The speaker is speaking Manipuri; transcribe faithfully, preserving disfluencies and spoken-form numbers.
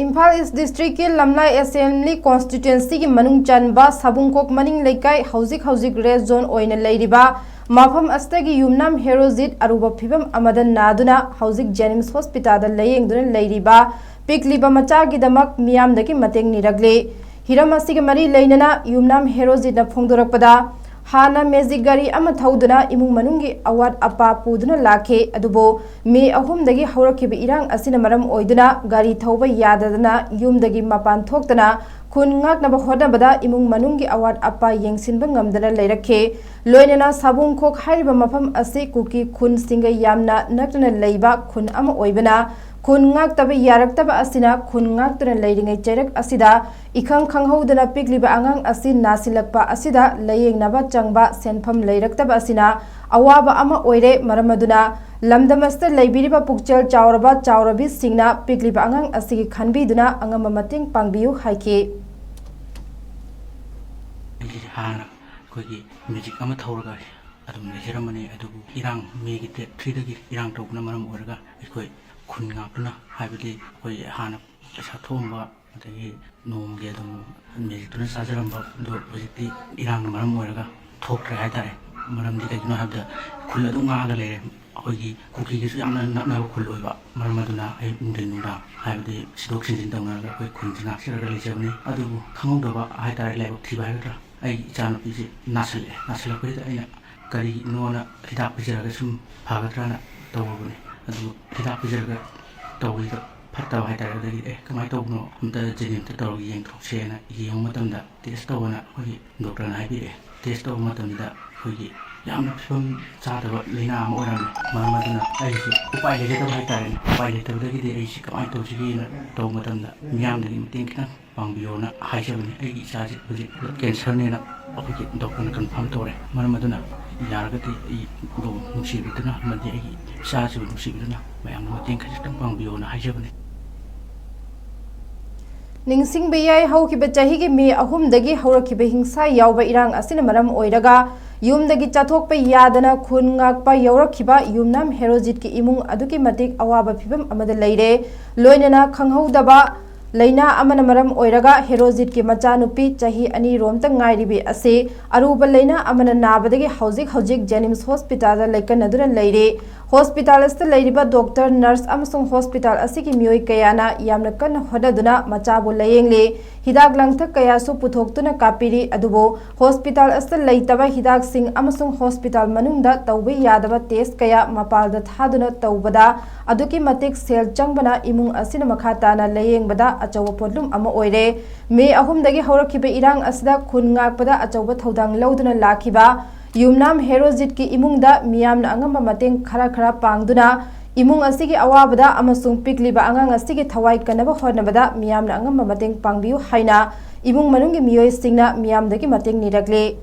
ꯏꯝꯐꯥꯜ ꯏꯁ ꯗꯤꯁꯇ꯭ꯔꯤꯛꯀꯤ ꯂꯝꯂꯥꯏ ꯑꯦꯁꯦꯝꯕ꯭ꯂꯤ ꯀꯣꯟꯁꯇꯤꯇ꯭ꯋꯦꯟꯁꯤꯒꯤ ꯃꯅꯨꯡ ꯆꯟꯕ ꯁꯥꯕꯨꯡꯈꯣꯛ ꯃꯅꯤꯡ ꯂꯩꯀꯥꯏ, ꯍꯧꯖꯤꯛ ꯍꯧꯖꯤꯛ ꯔꯦꯗ ꯖꯣꯟ ꯑꯣꯏꯅ ꯂꯩꯔꯤꯕ ꯃꯐꯝ ꯑꯁꯤꯗꯒꯤ ꯌꯨꯝꯅꯥꯝ ꯍꯦꯔꯣꯖꯤꯠ ꯑꯔꯨꯕ ꯐꯤꯕꯝ ꯑꯃꯗ ꯅꯥꯗꯨꯅ ꯍꯧꯖꯤꯛ ꯖꯦꯅꯤꯝꯁ ꯍꯣꯁꯄꯤꯇꯥꯜꯗ ꯂꯥꯌꯦꯡꯗꯨꯅ ꯂꯩꯔꯤꯕ ꯄꯤꯛꯂꯤꯕ ꯃꯆꯥꯒꯤꯗꯃꯛ ꯃꯤꯌꯥꯝꯗꯒꯤ ꯃꯇꯦꯡ ꯅꯤꯔꯛꯂꯤ꯫ ꯍꯤꯔꯝ ꯑꯁꯤꯒ ꯃꯔꯤ ꯂꯩꯅꯅ ꯌꯨꯝꯅꯥꯝ ꯍꯦꯔꯣꯖꯤꯠꯅ ꯐꯣꯡꯗꯣꯔꯛꯄꯗ, ꯍꯥꯟꯅ ꯃꯦꯖꯤꯛ ꯒꯥꯔꯤ ꯑꯃ ꯊꯧꯗꯨꯅ ꯏꯃꯨꯡ ꯃꯅꯨꯡꯒꯤ ꯑꯋꯥꯠ ꯑꯄꯥ ꯄꯨꯗꯨꯅ ꯂꯥꯛꯈꯤ꯫ ꯑꯗꯨꯕꯨ ꯃꯦ ꯑꯍꯨꯝꯗꯒꯤ ꯍꯧꯔꯛꯈꯤꯕ ꯏꯔꯥꯡ ꯑꯁꯤꯅ ꯃꯔꯝ ꯑꯣꯏꯗꯨꯅ ꯒꯥꯔꯤ ꯊꯧꯕ ꯌꯥꯗꯗꯅ ꯌꯨꯝꯗꯒꯤ ꯃꯄꯥꯟ ꯊꯣꯛꯇꯅ ꯈꯨꯟ ꯉꯥꯛꯅꯕ ꯍꯣꯠꯅꯕꯗ ꯏꯃꯨꯡ ꯃꯅꯨꯡꯒꯤ ꯑꯋꯥꯠ ꯑꯄꯥ ꯌꯦꯡꯁꯤꯟꯕ ꯉꯝꯗꯅ ꯂꯩꯔꯛꯈꯤ꯫ ꯂꯣꯏꯅꯅ ꯁꯥꯕꯨꯡꯈꯣꯛ ꯍꯥꯏꯔꯤꯕ ꯃꯐꯝ ꯑꯁꯤ ꯀꯨꯀꯤ ꯈꯨꯟꯁꯤꯡꯒ ꯌꯥꯝꯅ ꯅꯛꯅꯅ ꯂꯩꯕ ꯈꯨꯟ ꯑꯃ ꯑꯣꯏꯕꯅ, ꯈꯨꯟ ꯉꯥꯛꯇꯕ ꯌꯥꯔꯛꯇꯕ ꯑꯁꯤꯅ ꯈꯨꯟ ꯉꯥꯛꯇꯨꯅ ꯂꯩꯔꯤꯉꯩ ꯆꯩꯔꯛ ꯑꯁꯤꯗ ꯏꯈꯪ ꯈꯪꯍꯧꯗꯅ ꯄꯤꯛꯂꯤꯕ ꯑꯉꯥꯡ ꯑꯁꯤ ꯅꯥꯁꯤꯜꯂꯛꯄ ꯑꯁꯤꯗ ꯂꯥꯌꯦꯡꯅꯕ ꯆꯪꯕ ꯁꯦꯟꯐꯝ ꯂꯩꯔꯛꯇꯕ ꯑꯁꯤꯅ ꯑꯋꯥꯕ ꯑꯃ ꯑꯣꯏꯔꯦ꯫ ꯃꯔꯝ ꯑꯗꯨꯅ ꯂꯝꯗꯝ ꯑꯁꯤꯗ ꯂꯩꯕꯤꯔꯤꯕ ꯄꯨꯛꯆꯦꯜ ꯆꯥꯎꯔꯕ ꯆꯥꯎꯔꯕꯤꯁꯤꯡꯅ ꯄꯤꯛꯂꯤꯕ ꯑꯉꯥꯡ ꯑꯁꯤꯒꯤ ꯈꯟꯕꯤꯗꯨꯅ ꯑꯉꯝꯕ ꯃꯇꯦꯡ ꯄꯥꯡꯕꯤꯌꯨ ꯍꯥꯏꯈꯤ꯫ ꯑꯩꯁꯦ ꯍꯥꯟꯅ ꯑꯩꯈꯣꯏꯒꯤ ꯃꯦꯖꯤꯛ ꯑꯃ ꯊꯧꯔꯒ ꯑꯗꯨꯝ ꯂꯩꯖꯔꯝꯕꯅꯤ, ꯑꯗꯨꯕꯨ ꯏꯔꯥꯡ ꯃꯦꯒꯤ ꯗꯦꯠ ꯊ꯭ꯔꯤꯗꯒꯤ ꯏꯔꯥꯡ ꯇꯧꯕꯅ ꯃꯔꯝ ꯑꯣꯏꯔꯒ ꯑꯩꯈꯣꯏ ꯈꯨꯟ ꯉꯥꯛꯇꯨꯅ, ꯍꯥꯏꯕꯗꯤ ꯑꯩꯈꯣꯏ ꯍꯥꯟꯅ ꯄꯩꯁꯥ ꯊꯣꯛꯑꯝꯕ ꯑꯗꯒꯤ ꯅꯣꯡꯃꯒꯤ ꯑꯗꯨꯝ ꯃꯦꯖꯤꯛꯇꯨꯅ ꯆꯥꯖꯔꯝꯕ ꯑꯗꯣ ꯍꯧꯖꯤꯛꯇꯤ ꯏꯔꯥꯡꯅ ꯃꯔꯝ ꯑꯣꯏꯔꯒ ꯊꯣꯛꯇ꯭ꯔꯦ ꯍꯥꯏꯇꯥꯔꯦ꯫ ꯃꯔꯝꯗꯤ ꯀꯩꯒꯤꯅꯣ ꯍꯥꯏꯕꯗ ꯈꯨꯜ ꯑꯗꯨꯝ ꯉꯥꯛꯑꯒ ꯂꯩꯔꯦ꯫ ꯑꯩꯈꯣꯏꯒꯤ ꯀꯨꯀꯤꯒꯤꯁꯨ ꯌꯥꯝꯅ ꯅꯛꯅꯕ ꯈꯨꯜ ꯑꯣꯏꯕ, ꯃꯔꯝ ꯑꯗꯨꯅ ꯑꯌꯨꯛ ꯅꯨꯡꯊꯤꯟ ꯅꯨꯡꯗꯥꯡ ꯍꯥꯏꯕꯗꯤ ꯁꯤꯗꯣꯛ ꯁꯤꯟꯖꯤꯟ ꯇꯧꯅꯔꯒ ꯑꯩꯈꯣꯏ ꯈꯨꯟꯁꯤ ꯉꯥꯛꯆꯔꯒ ꯂꯩꯖꯕꯅꯤ꯫ ꯑꯗꯨꯕꯨ ꯈꯪꯍꯧꯗꯕ ꯍꯥꯏꯇꯥꯔꯦ, ꯂꯥꯏꯕꯛ ꯊꯤꯕ ꯍꯥꯏꯒꯗ꯭ꯔꯥ, ꯑꯩꯒꯤ ꯏꯆꯥꯅꯨꯄꯤꯁꯤ ꯅꯥꯁꯤꯜꯂꯛꯑꯦ꯫ ꯅꯥꯁꯤꯜꯂꯛꯄꯁꯤꯗ ꯑꯩꯅ ꯀꯔꯤꯅꯣꯅ ꯍꯤꯗꯥꯛ ꯄꯤꯖꯔꯒ ꯁꯨꯝ ꯐꯒꯗ꯭ꯔꯥꯅ ꯇꯧꯔꯨꯕꯅꯤ꯫ ꯑꯗꯨ ꯍꯤꯗꯥꯛ ꯄꯤꯖꯔꯒ ꯇꯧꯕꯁꯤꯗ ꯐꯠꯇꯕ ꯍꯥꯏꯇꯥꯔꯦ꯫ ꯑꯗꯒꯤ ꯑꯦ ꯀꯃꯥꯏꯅ ꯇꯧꯕꯅꯣ, ꯑꯝꯇ ꯖꯦꯅꯤꯝꯁꯇ ꯇꯧꯔꯒ ꯌꯦꯡꯊꯣꯛꯁꯦꯅ ꯌꯦꯡꯕ ꯃꯇꯝꯗ, ꯇꯦꯁ ꯇꯧꯕꯅ ꯑꯩꯈꯣꯏꯒꯤ ꯗꯣꯛꯇꯔꯅ ꯍꯥꯏꯕꯤꯔꯛꯑꯦ꯫ ꯇꯦꯁ ꯇꯧꯕ ꯃꯇꯝꯗ ꯑꯩꯈꯣꯏꯒꯤ ꯌꯥꯝꯅ ꯐꯤꯕꯝ ꯆꯥꯗꯕ ꯂꯥꯏꯅꯥ ꯑꯃ ꯑꯣꯏꯔꯝꯃꯦ꯫ ꯃꯔꯝ ꯑꯗꯨꯅ ꯑꯩꯁꯨ ꯎꯄꯥꯏ ꯂꯩꯖꯗꯕ ꯍꯥꯏꯇꯥꯔꯦꯅꯦ꯫ ꯎꯄꯥꯏ ꯂꯩꯇꯕꯗꯒꯤꯗꯤ ꯑꯩꯁꯤ ꯀꯃꯥꯏꯅ ꯇꯧꯁꯤꯒꯦꯅ ꯇꯧꯕ ꯃꯇꯝꯗ ꯃꯤꯌꯥꯝꯗꯒꯤ ꯃꯇꯦꯡ ꯈꯤꯇꯪ ꯄꯥꯡꯕꯤꯌꯣꯅ ꯍꯥꯏꯖꯕꯅꯤ꯫ ꯑꯩꯒꯤ ꯏꯆꯥꯁꯤ ꯍꯧꯖꯤꯛ ꯕ꯭ꯂꯗ ꯀꯦꯟꯁꯔꯅꯦꯅ ꯑꯩꯈꯣꯏꯒꯤ ꯗꯣꯛꯇꯔꯅ ꯀꯟꯐꯥꯔꯝ ꯇꯧꯔꯦ꯫ ꯃꯔꯝ ꯑꯗꯨꯅ ꯌꯥꯔꯒꯗꯤ ꯑꯩꯕꯨ ꯅꯨꯡꯁꯤꯕꯤꯗꯨꯅ ꯑꯃꯗꯤ ꯑꯩꯒꯤ ꯏꯆꯥꯁꯤꯕꯨ ꯅꯨꯡꯁꯤꯕꯤꯗꯨꯅ ꯃꯌꯥꯝꯅ ꯃꯇꯦꯡ ꯈꯖꯤꯛꯇꯪ ꯄꯥꯡꯕꯤꯌꯣꯅ ꯍꯥꯏꯖꯕꯅꯤ꯫ ꯅꯤꯡꯁꯤꯡꯕ ꯌꯥꯏ, ꯍꯧꯈꯤꯕ ꯆꯍꯤꯒꯤ ꯃꯦ ꯑꯍꯨꯝꯗꯒꯤ ꯍꯧꯔꯛꯈꯤꯕ ꯍꯤꯡꯁꯥ ꯌꯥꯎꯕ ꯏꯔꯥꯡ ꯑꯁꯤꯅ ꯃꯔꯝ ꯑꯣꯏꯔꯒ ꯌꯨꯝꯗꯒꯤ ꯆꯠꯊꯣꯛꯄ ꯌꯥꯗꯅ ꯈꯨꯟ ꯉꯥꯛꯄ ꯌꯥꯎꯔꯛꯈꯤꯕ ꯌꯨꯝꯅꯥꯝ ꯍꯦꯔꯣꯖꯤꯠꯀꯤ ꯏꯃꯨꯡ ꯑꯗꯨꯛꯀꯤ ꯃꯇꯤꯛ ꯑꯋꯥꯕ ꯐꯤꯕꯝ ꯑꯃꯗ ꯂꯩꯔꯦ꯫ ꯂꯣꯏꯅꯅ ꯈꯪꯍꯧꯗꯕ ꯂꯥꯏꯅꯥ ꯑꯃꯅ ꯃꯔꯝ ꯑꯣꯏꯔꯒ ꯍꯦꯔꯣꯖꯤꯠꯀꯤ ꯃꯆꯥꯅꯨꯄꯤ ꯆꯍꯤ ꯑꯅꯤ ꯔꯣꯝꯇ ꯉꯥꯏꯔꯤꯕꯤ ꯑꯁꯤ ꯑꯔꯨꯕ ꯂꯥꯏꯅꯥ ꯑꯃꯅ ꯅꯥꯕꯗꯒꯤ ꯍꯧꯖꯤꯛ ꯍꯧꯖꯤꯛ ꯖꯦꯅꯤꯝꯁ ꯍꯣꯁꯄꯤꯇꯥꯜꯗ ꯂꯩꯀꯟꯅꯗꯨꯅ ꯂꯩꯔꯤ꯫ ꯍꯣꯁꯄꯤꯇꯥꯜ ꯑꯁꯤꯗ ꯂꯩꯔꯤꯕ ꯗꯣꯛꯇꯔ, ꯅꯔꯁ ꯑꯃꯁꯨꯡ ꯍꯣꯁꯄꯤꯇꯥꯜ ꯑꯁꯤꯒꯤ ꯃꯤꯑꯣꯏ ꯀꯌꯥꯅ ꯌꯥꯝꯅ ꯀꯟꯅ ꯍꯣꯠꯅꯗꯨꯅ ꯃꯆꯥꯕꯨ ꯂꯥꯌꯦꯡꯂꯤ꯫ ꯍꯤꯗꯥꯛ ꯂꯥꯡꯊꯛ ꯀꯌꯥꯁꯨ ꯄꯨꯊꯣꯛꯇꯨꯅ ꯀꯥꯞꯄꯤꯔꯤ꯫ ꯑꯗꯨꯕꯨ ꯍꯣꯁꯄꯤꯇꯥꯜ ꯑꯁꯤꯗ ꯂꯩꯇꯕ ꯍꯤꯗꯥꯛꯁꯤꯡ ꯑꯃꯁꯨꯡ ꯍꯣꯁꯄꯤꯇꯥꯜ ꯃꯅꯨꯡꯗ ꯇꯧꯕ ꯌꯥꯗꯕ ꯇꯦꯁ ꯀꯌꯥ ꯃꯄꯥꯜꯗ ꯊꯥꯗꯨꯅ ꯇꯧꯕꯗ ꯑꯗꯨꯛꯀꯤ ꯃꯇꯤꯛ ꯁꯦꯜ ꯆꯪꯕꯅ ꯏꯃꯨꯡ ꯑꯁꯤꯅ ꯃꯈꯥ ꯇꯥꯅ ꯂꯥꯌꯦꯡꯕꯗ ꯑꯆꯧꯕ ꯄꯣꯠꯂꯨꯝ ꯑꯃ ꯑꯣꯏꯔꯦ꯫ ꯃꯦ ꯑꯍꯨꯝꯗꯒꯤ ꯍꯧꯔꯛꯈꯤꯕ ꯏꯔꯥꯡ ꯑꯁꯤꯗ ꯈꯨꯟ ꯉꯥꯛꯄꯗ ꯑꯆꯧꯕ ꯊꯧꯗꯥꯡ ꯂꯧꯗꯨꯅ ꯂꯥꯛꯈꯤꯕ ꯌꯨꯝꯅꯥꯝ ꯍꯦꯔꯣꯖꯤꯠꯀꯤ ꯏꯃꯨꯡꯗ ꯃꯤꯌꯥꯝꯅ ꯑꯉꯝꯕ ꯃꯇꯦꯡ ꯈꯔ ꯈꯔ ꯄꯥꯡꯗꯨꯅ ꯏꯃꯨꯡ ꯑꯁꯤꯒꯤ ꯑꯋꯥꯕꯗ ꯑꯃꯁꯨꯡ ꯄꯤꯛꯂꯤꯕ ꯑꯉꯥꯡ ꯑꯁꯤꯒꯤ ꯊꯋꯥꯏ ꯀꯟꯅꯕ ꯍꯣꯠꯅꯕꯗ ꯃꯤꯌꯥꯝꯅ ꯑꯉꯝꯕ ꯃꯇꯦꯡ ꯄꯥꯡꯕꯤꯌꯨ ꯍꯥꯏꯅ ꯏꯃꯨꯡ ꯃꯅꯨꯡꯒꯤ ꯃꯤꯑꯣꯏꯁꯤꯡꯅ ꯃꯤꯌꯥꯝꯗꯒꯤ ꯃꯇꯦꯡ ꯅꯤꯔꯛꯂꯤ꯫